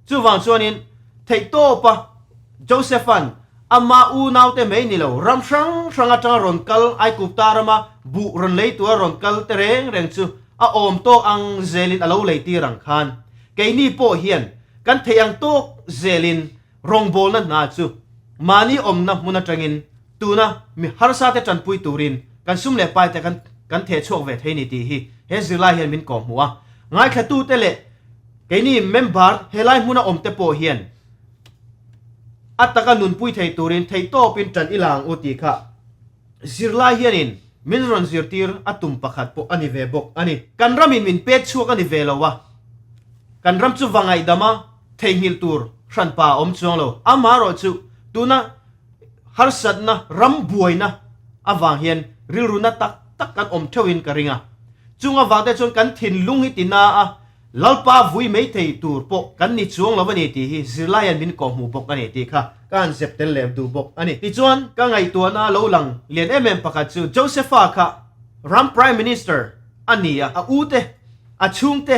Speaker 5: Chuvang chuanin theihtawpa Josepha'n ama unaute mai ni lo ram hrang hrang atanga rawn kal Aigupta rama buh rawn lei tura rawn kal te reng reng chu a awm tawk ang zelin a lo lei tir ang khan keini pawh hian kan theih ang tawk zelin Rawngbawlna hna chu mahni awmna hmun atangin tuna mi harsate tanpui turin kan sum leh paite kan kan theh chhuak ve thei ni tih hi he zirlai hian min kawhhmuh a. Ngaithlatute leh keini member helai hmuna awmte pawh hian a taka nunpui thei turin theihtawpin tan i la ang u tih kha zirlai hianin min rawn zirtir a tum pakhat pawh a ni ve bawk a ni. Kan ramin min pet chhuak a ni ve lo a, kan ram chu va ngaihdam a, Theihnghilh tur hranpa a awm chuang lo. Amaherawh chu tuna harsatna, ram buaina avang hian rilruna tak tak kan awm theuhin ka ring a. Chung avang te chuan kan thinlung hi ti na a, Lalpa vui mai thei tur pawh kan ni chuang lo a ni tih hi zirlaian min kawhhmuh bawk a ni tih kha ka han zep tel leh duh bawk a ni. Tichuan ka ngaihtuahna lo lang lian em em pakhat chu Josepha kha ram Prime Minister a ni a, a ute, a chhungte,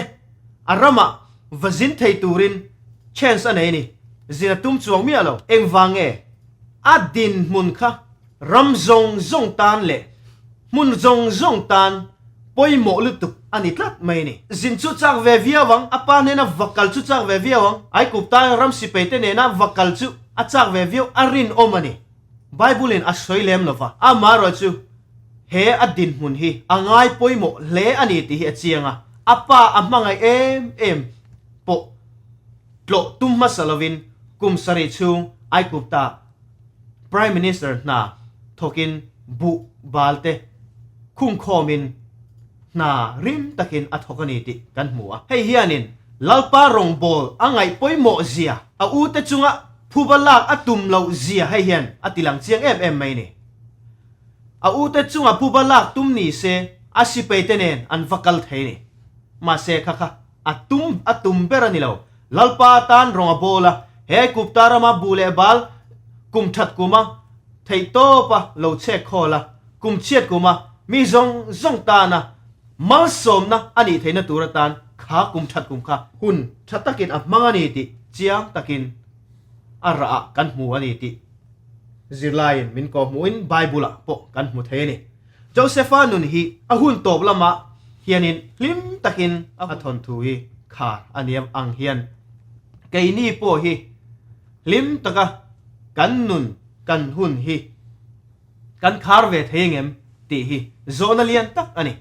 Speaker 5: a ramah Va zin thei turin chance a nei a ni. Zin a tum chuang miah lo. Engvang nge? A dinhmun kha ram zawng zawng tan leh hmun zawng zawng tan pawimawh lutuk a ni tlat mai a ni. Zin chu chak ve viau ang, a pa hnena va kal chu chak ve viau ang, Aikupta ram sipai te nena va kal chu a chak ve viau a rinawm a ni. Bible in a sawi lem lo va, amaherawh chu he a dinhmun hi a ngai pawimawh hle a ni tih hi a chiang a, a pa a hmangaih em em pawh tlawh tum hmasa lovin kum sarih chhung Aikupta Prime Minister hna thawkin buh bal te khungkhawmin hna rim takin a thawk a ni tih kan hmu a. Hei hianin Lalpa rawngbâwl a ngaih pawimawh zia, a ute chunga phuba lak a tum loh zia hei hian a ti lang chiang em em mai ni. A ute chunga phuba lak tum ni se a sipaite nen an va kal thei ni. Mahse kha kha a tum a tum ber a ni lo. Lalpa atan rawng a bawl a, he Aigupta rama buh leh bal kum that kuma theihtawpa lo chhek khawl a, kum chhiat kuma mi zawng zawng tana malsawmna a nih theihna tur atan kha kum that kum kha hun tha takin a hmang a ni tih chiang takin a rah ah kan hmu a ni tih zirlaiin min kawhhmuhin Bible ah pawh kan hmu thei a ni. Josepha nun hi a hun tawp lamah hianin hlim takin a thawnthu hi khar a ni ang hian keini pawh hi hlim taka kan nun kan hun hi Kan khar ve thei engem? tih hi zawhna lian tak a ni.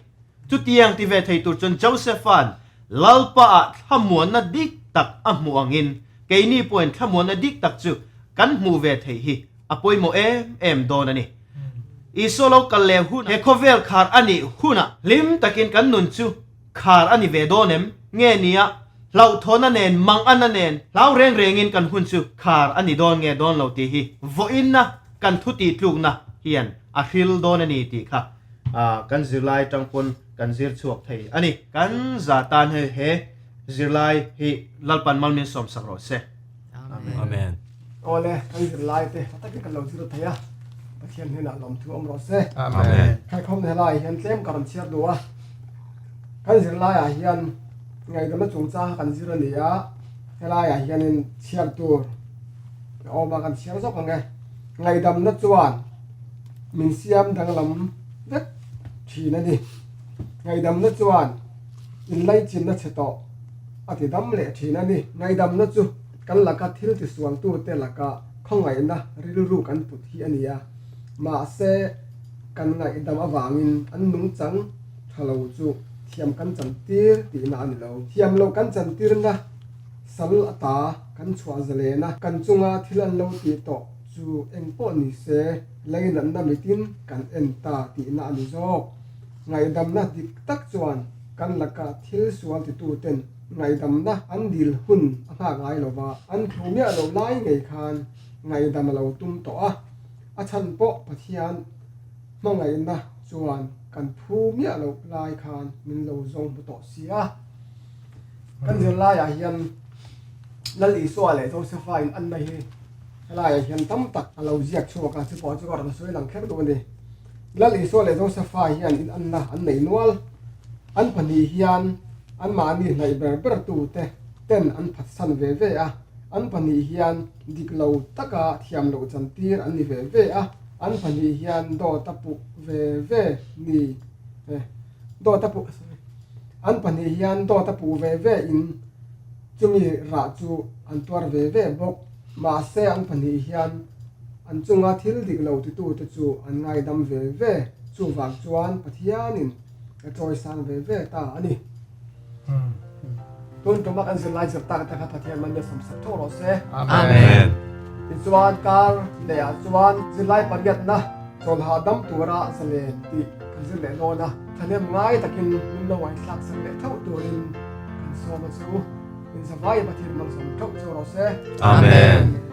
Speaker 5: Chutiang ti ve thei tur chuan Josepha'n Lalpaah thlamuanna dik tak a hmuh angin keini pawhin thlamuanna dik tak chu kan hmuh ve theih hi a pawimawh em em dawn a ni. Isua lo kal leh hun he khawvel khar a nih hunah hlim takin kan nun chu khar a ni ve dawn em? Nge nia, hlauhthawna nen, mangana nen, hlau reng rengin kan hun chu khar a ni dawn nge dawn lo tih hi vawiinna kan thu tih tlukna hian a hril dawn a ni tih kha kan zirlai atang pawn kan zir chhuak thei a ni. Kan za tan hei he zirlai hi Lalpan mal min sawm sak rawh se.
Speaker 4: Amen. Amen.
Speaker 1: Awle, kan zirlai te tha takin kan lo zir thei a, Pathian hnenah lawmthu awm rawh se.
Speaker 4: Amen.
Speaker 1: Khaikhawmna helaiah hian tlem ka rawn chhiar duh a, kan zirlaiah hian ngaihdamna chungchang kha kan zir a ni a, helaiah hianin chhiar tur a awm a, kan chhiar zawk ang e. Ngaihdamna chuan min siam danglam vek thin a ni. Ngaihdamna chuan inlaichinna chhe tawh a ti dam leh thin a ni. Ngaihdamna chu kan laka thil tisualtute laka khawngaihna rilru kan put hi a ni a, mahse kan ngaihdam avangin an nungchang tha lo chu thiam kan chantir tihna a ni lo. Thiam loh kan chantirna sal ata kan chhuah zalena kan chunga thil an lo tih tawh. chu eng pawh ni se leinatna mitin kan en ta tihna a ni zawk. Ngaihdamna dik tak chuan kan laka thil sual tituten ngaihdamna an dil hun a nghak ngai lo va, an thu miah loh lai ngei khan ngaihdam a lo tum tawh a, a chhan pawh Pathian hmangaihna chuan kan phu miah loh lai khan min lo zawng hmu tawh si a. Kan zirlaiah hian Lal Isua leh Josefa in anna hi helaiah hian tam tak a lo ziak chhuak a, chupawh chu ka rawn sawi lang kher duh a ni. Lal Isua leh Josefa hian in anna an nei nual. An pahnih hian anmahni hnaih ber ber tute ten an phatsan ve ve a, an pahnih hian dik lo taka thiam loh chantir an ni ve ve a, an pahnih hian dawt a puh ve ve ni dawt a puh sorry an pahnih hian dawt a puh ve ve in chumi rah chu an tuar ve ve bawk. Mahse an pahnih hian an chunga thil dik lo titute chu an ngaidam ve ve, chuvang chuan Pathianin a chawisang ve ve ta a ni. Tun tuma kan zirlai zir tak te kha Pathian man nia sawmsak theuh rawh se.
Speaker 4: Amen.
Speaker 1: Tichuan kar lehah chuan zirlai pariatna chawlhah dam tura zalen tih kan zir leh dawn a, thahnem ngai takin min lo ngaihthlak sak leh theuh turin kan sawm a chu. Inzavai Pathian malsawm theuh chu rawh se.
Speaker 4: Amen.